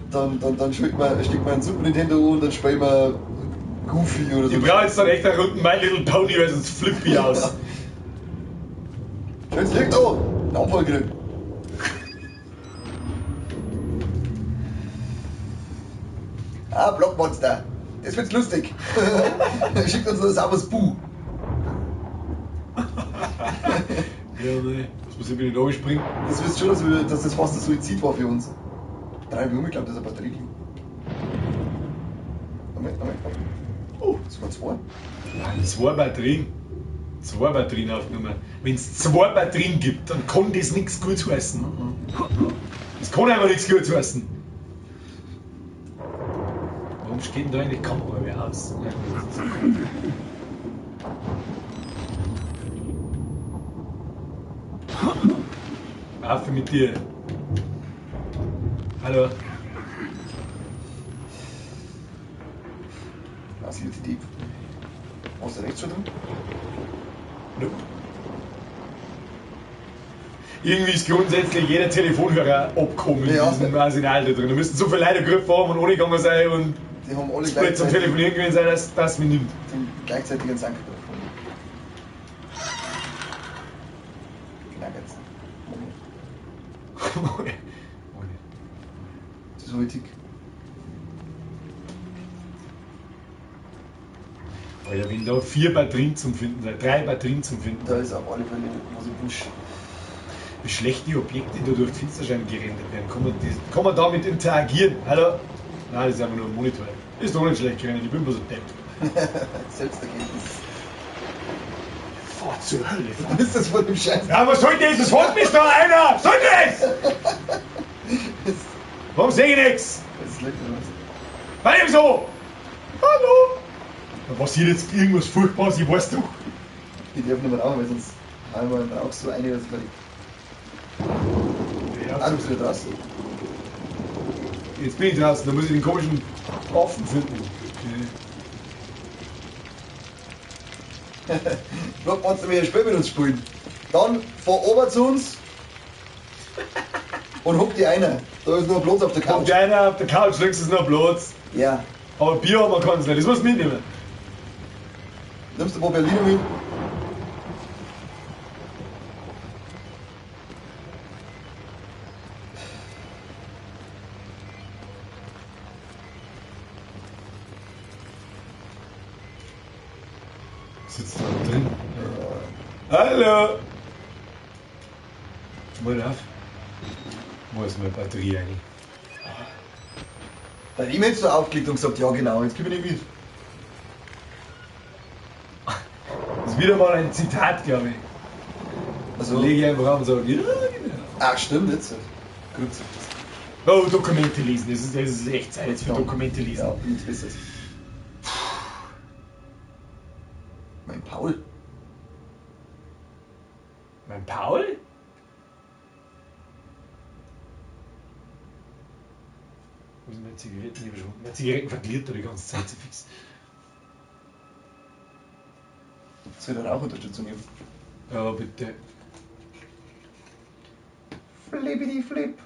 Dann steckt man einen Super Nintendo und dann spielen wir Goofy oder so. Ich brauche jetzt dann echt einen runden My Little Pony, weil sonst flippe ich aus. Schönes Licht, oh! Ein Anfall gekriegt. Ah, Blockmonster. Das wird's lustig. Schickt uns ein sauberes Bu. Ja, nee. Was muss ich wieder da springen? Das wisst schon, dass das fast ein Suizid war für uns. 3 Minuten, ich glaube, das ist eine Batterie liegen. Moment, Moment. Oh, sogar 2. Nein, 2 Batterien. 2 Batterien aufgenommen. Wenn es 2 Batterien gibt, dann kann das nichts Gutes heißen. Das kann einfach nichts Gutes heißen. Warum steht denn da eigentlich die Kamera mehr aus? Ja, Affe mit dir. Hallo. Was ist die? Hast du rechts schon drin? Nope. Irgendwie ist grundsätzlich jeder Telefonhörer abgekommen in diesem Arsenal da drin. Da müssen so viele Leute Griff haben und ohne gegangen sein und die haben alle gleichzeitig zum Telefonieren gewesen sein, dass das mir nimmt. Die haben gleichzeitig einen Sank gefunden. Genau jetzt. Moment. Das ist so witzig. Alter, wenn da 4 Batterien zum Finden sind, 3 Batterien zum Finden. Da ist auf alle Fälle was im Busch. Wie schlecht die Objekte da durch die Fensterscheiben gerendert werden. Kann man damit interagieren? Hallo? Nein, das ist einfach nur ein Monitor. Ist doch nicht schlecht gerendert, ich bin bloß ein Depp. Selbsterkenntnis. Fahr zur Hölle. Was ist das von dem Scheiß? Ja, was soll das? Das holt mich da einer! Was soll das? Warum sehe ich nichts? Das ist lecker, was? Bei ihm so! Hallo! Da passiert jetzt irgendwas Furchtbares, ich weiß doch. Ich darf nicht mehr rauchen, weil sonst einmal im Rauch so eine, dass ich fertig. Ja, ah, du bist wieder draußen. Jetzt bin ich draußen, da muss ich den komischen Affen finden. Okay. Blockmonster will ein Spiel mit uns spielen. Dann fahr ober zu uns und hock die einer. Da ist noch Platz auf der Couch. Hock die einer auf der Couch, links ist noch Platz. Ja. Aber Bier haben wir keins nicht, das muss mitnehmen. Nimmst du ein paar Berliner mit? Sitzt da drin. Hallo! Mal auf. Wo ist meine Batterie eigentlich? Bei wem hättest du aufgelegt und gesagt, ja genau, jetzt gib ich nicht mit. Das ist wieder mal ein Zitat, glaube ich. Also, Lege ich einfach auf und sage, ja, genau. Ach stimmt, jetzt. Gut. Oh, Dokumente lesen. Das ist echt Zeit jetzt für Ja. Dokumente lesen. Ja, nichts Besseres. Mein Paul. Mein Paul? Wo sind meine Zigaretten hier schon? Meine Zigaretten verliert er die ganze Zeit so fix. Soll ich da Rauchunterstützung geben? Ja, bitte. Flippity flip.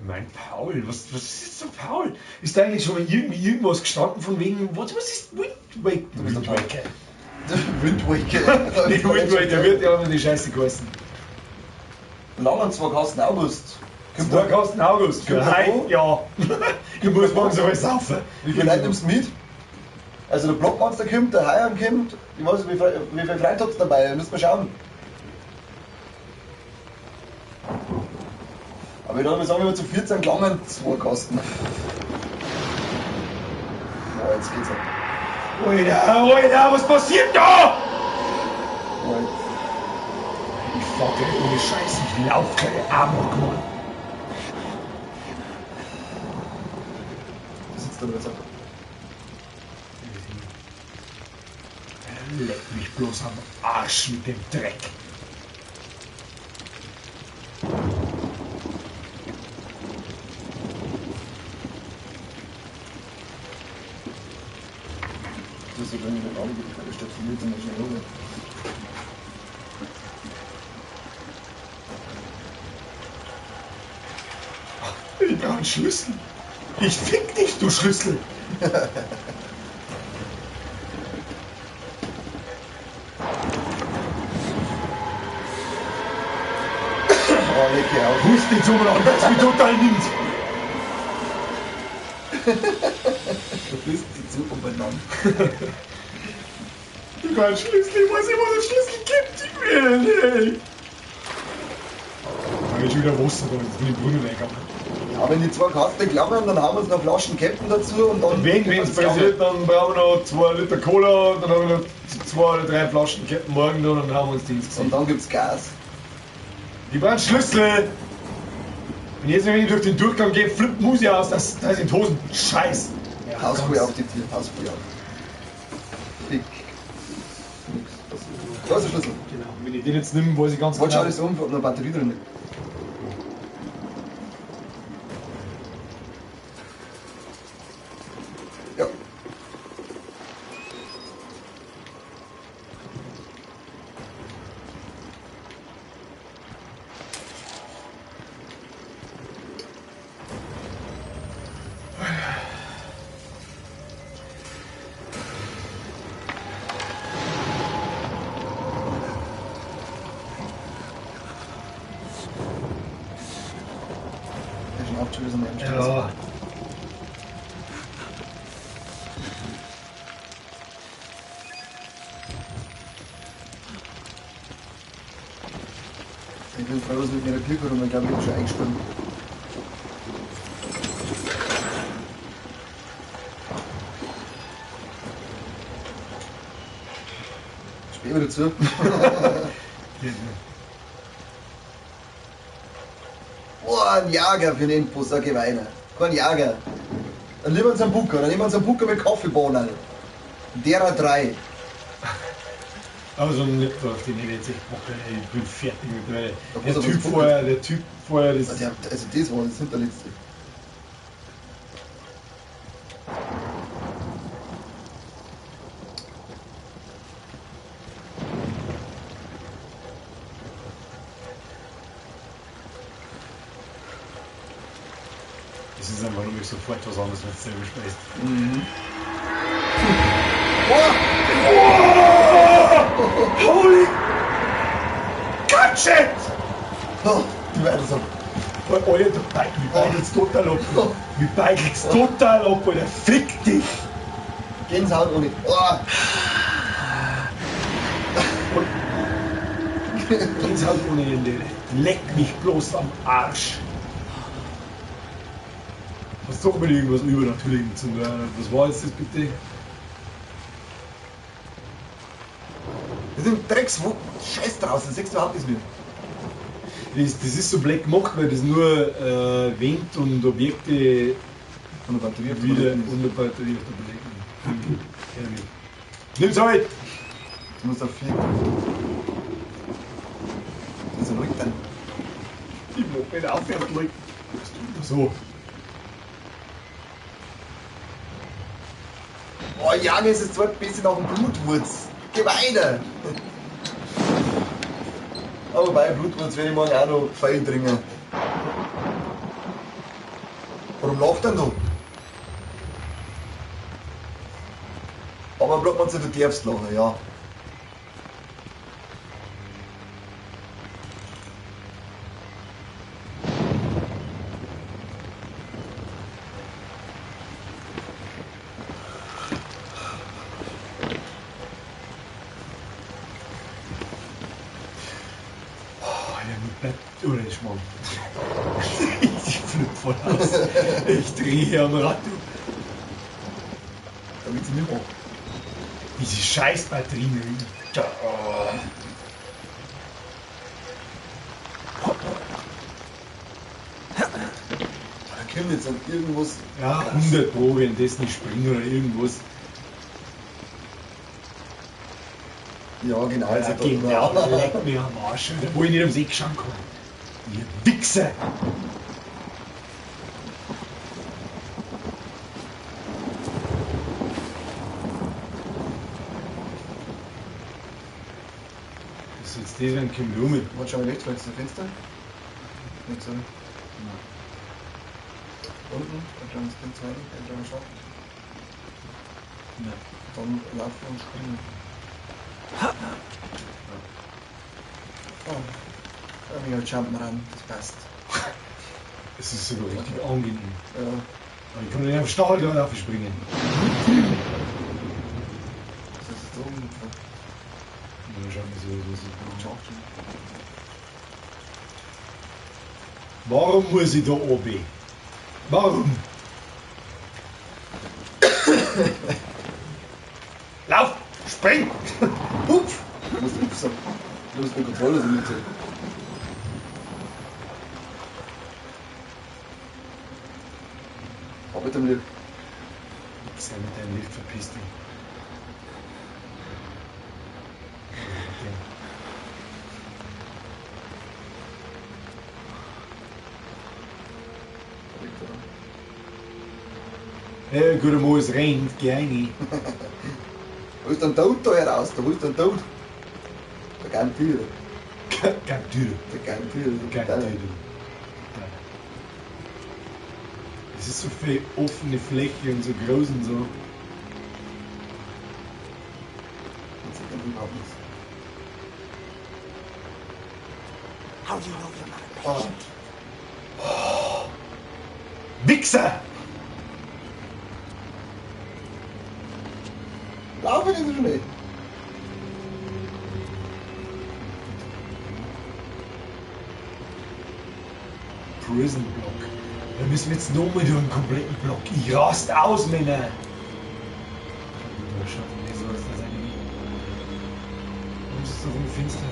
Mein Paul, was ist jetzt so Paul? Ist da eigentlich schon mal irgendwie irgendwas gestanden von wegen, was ist Wind Waker? Du bist der Wind Waker. Wind Waker. Nee, Wind Waker wird ja auch noch die Scheiße geheißen. Langen zwei Kasten August. Kommt Zwei Kasten August. Kommt Für der heute, ja. Ich muss morgen so alles saufen. Wie viele Leute nimmst du mit? Also der Blockmonster kommt, der Heiam kommt. Ich weiß nicht, wie viele Freunde habt ihr dabei? Müssen wir schauen. Aber ich würde mal sagen, wenn wir zu 14 gelangen, zwei Kasten. Boah, jetzt geht's ab. Alter, Alter, was passiert da? Boah, Ich fahr gleich ohne Scheiß, ich lauf gleich Amok, Mann. da sitzt er jetzt ab. Leck mich bloß am Arsch mit dem Dreck. Das ist so schön, wenn Augen geht, weil ich steppst mit und dann schnell runter. Ich brauch einen Schlüssel. Ich fick dich, du Schlüssel. Oh, leck hier auf. Hust nicht so an, dass mich total nimmt. Du bist zu umeinander. Ich brauch einen Schlüssel, ich weiß nicht, was es Schlüssel gibt. Ich will nicht. Da hab ich schon wieder Wasser da, jetzt bin ich in den Brunnen reingegangen. Ja, wenn die zwei Kasten klammern, dann haben wir uns noch Flaschen Captain dazu und dann. Wenn es passiert, dann brauchen wir noch 2 Liter Cola und dann haben wir noch 2 oder 3 Flaschen Captain Morgan da und dann haben wir uns die ins Und Gesicht. dann gibt's Gas. Die brauchen Schlüssel! Wenn ich jetzt nämlich durch den Durchgang gehe, flippt Musi aus, das sind Hosen. Scheiß! Ja, Haus ganz- auf die Tür, Haus auf. Fick. Nix passiert. Da ist der Schlüssel. Genau, wenn ich den jetzt nehme, weiß ich ganz Wollt genau. schau dich so um, ob noch eine Batterie drin ist. Ja. Der schnauft schon wieder so eine Straße. Ja. Ich bin froh, dass mit meiner Glück rum, ich glaube, ich habe schon eingespannt. Spät wieder zu. Boah, ein Jager für den Endboss, sag ich weiter. Kein Jager. Dann nehmen wir uns einen Bucker, dann nehmen wir uns einen Bucker mit Kaffeebohnen. Derer drei. Aber so ein Laptop, den hätte ich jetzt echt Bock, ey. Ich bin fertig mittlerweile. Da Der muss aber Typ was gucken. vorher, der Typ vorher, das Also, also das war das hinterletzte. Es ist einfach nur sofort was anderes, wenn du selber spielst. Mhm. Oh! Holy Shit! Oh, die weiter so. Alter, du mich beigelt's total ab. Mich beigelt's total ab, Alter. Fick dich! Gänsehaut ohne. Oh. Gänsehaut ohne Ende. Leck mich bloß am Arsch. Hast doch mit irgendwas Übernatürlichem zu tun. Was war jetzt das bitte? Das sind Drecks, wo Scheiß draußen, siehst du überhaupt nichts mehr. Das ist so blöd gemacht, weil das nur Wind und Objekte von der Batterie wieder und der Batterie auf der Batterie. Nimm's halt! Du musst auf 4 drücken. Das ist ruhig dann. Ich mach nicht aufwärts drücken. Das tut mir so. Oh ja, mir ist es zwar ein bisschen nach dem Blutwurz. Geh weiter! Aber bei Blutwurz werde ich morgen auch noch fein trinken. Warum lacht denn du? Aber bleibt man zu, du darfst lachen, ja. Ich flippe voll aus. Ich drehe am Rad. Damit sie nicht mehr. Diese scheiß Batterien. Oh. Da kommt jetzt an irgendwas. Ja, 100 Pro, wenn das nicht springt oder irgendwas. Ja, genau. Ja, genau, leck mir am Arsch, wo ich nicht ums Eck schauen kann. Ihr Wichser! Was ist jetzt das, wenn kommt rum? Warte, schau mal rechts, vielleicht ist das Fenster. Nicht so. Nein. Unten, ein kleines Fenster, ein kleiner Schacht. Nein. Dann laufen und springen. Oh. Mega Jump'n'Run, das passt. Es ist sogar richtig angenehm. Ja. Aber ich kann nicht auf Stachel da springen. Das ist so ungefähr. Ja, schauen wir so, was ist. Warum muss ich da oben? Warum? Lauf! Spring! Hupf! Du musst Hupf sagen. Du musst mit Controller so mit. Mit dem Lift. Sei mit deinem Lift, verpiss dich. Okay. Hey, guter Mo, es rennt, geh rein. Wo ist denn Tod da heraus? Da, wo ist denn Tod? Der Gantür. Gantür. Der Gantür. Gantür. Es ist so viel offene Fläche und so groß und so. Das sieht man überhaupt nichts. How do you know you're not a patient? Oh. Wichser! Laufe nicht so schnell! Prison Block. Da müssen wir jetzt nochmal durch den kompletten Block. Ich rast aus, Männer! Warum ist es so finster?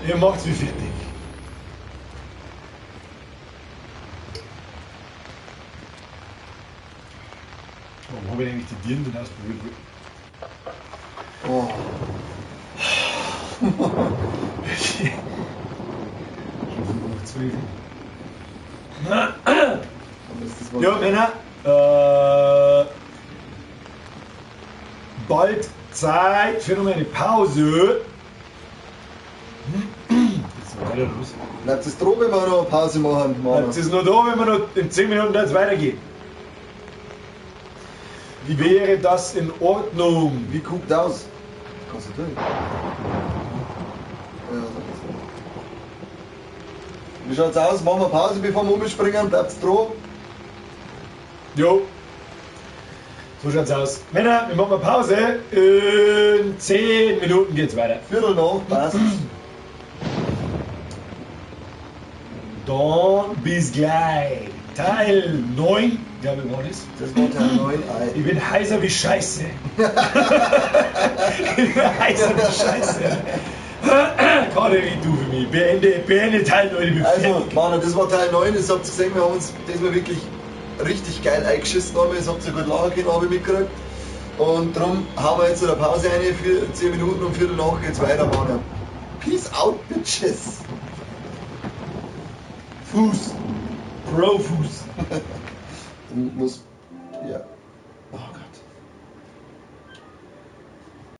Ihr macht's mich fertig. Warum habe ich eigentlich die Dirndl denn ausprobiert? Oh. Schon 5:05. Ja, Männer, bald Zeit für noch eine Pause. Jetzt weiter los. Bleibt es dran, wenn wir noch eine Pause machen? Manu? Bleibt es nur da, wenn wir noch in 10 Minuten jetzt weitergehen? Wie wäre das in Ordnung? Wie guckt aus? Kannst du tun. Ja, so. Wie schaut's aus? Machen wir Pause, bevor wir umspringen? Bleibt's dran? Jo. So schaut's aus. Männer, wir machen mal Pause. In 10 Minuten geht's weiter. Viertel nach, passt. Dann bis gleich. Teil 9, glaube ich, war das. Das war Teil 9. Ei. Ich bin heißer wie Scheiße. Ich bin heißer wie Scheiße. Gerade wie du für mich. Beende Teil 9. Ich bin Also, fertig. Manu, das war Teil 9. Das habt ihr gesehen, wir haben uns diesmal wirklich richtig geil eingeschissen. Haben. Das habt ihr gut lachen können, habe ich mitgekriegt. Und darum hauen wir jetzt eine Pause rein für 10 Minuten und Viertel nach geht's weiter, Manu. Peace out, Bitches. Fuß. Pro Fuß. Du musst. Ja.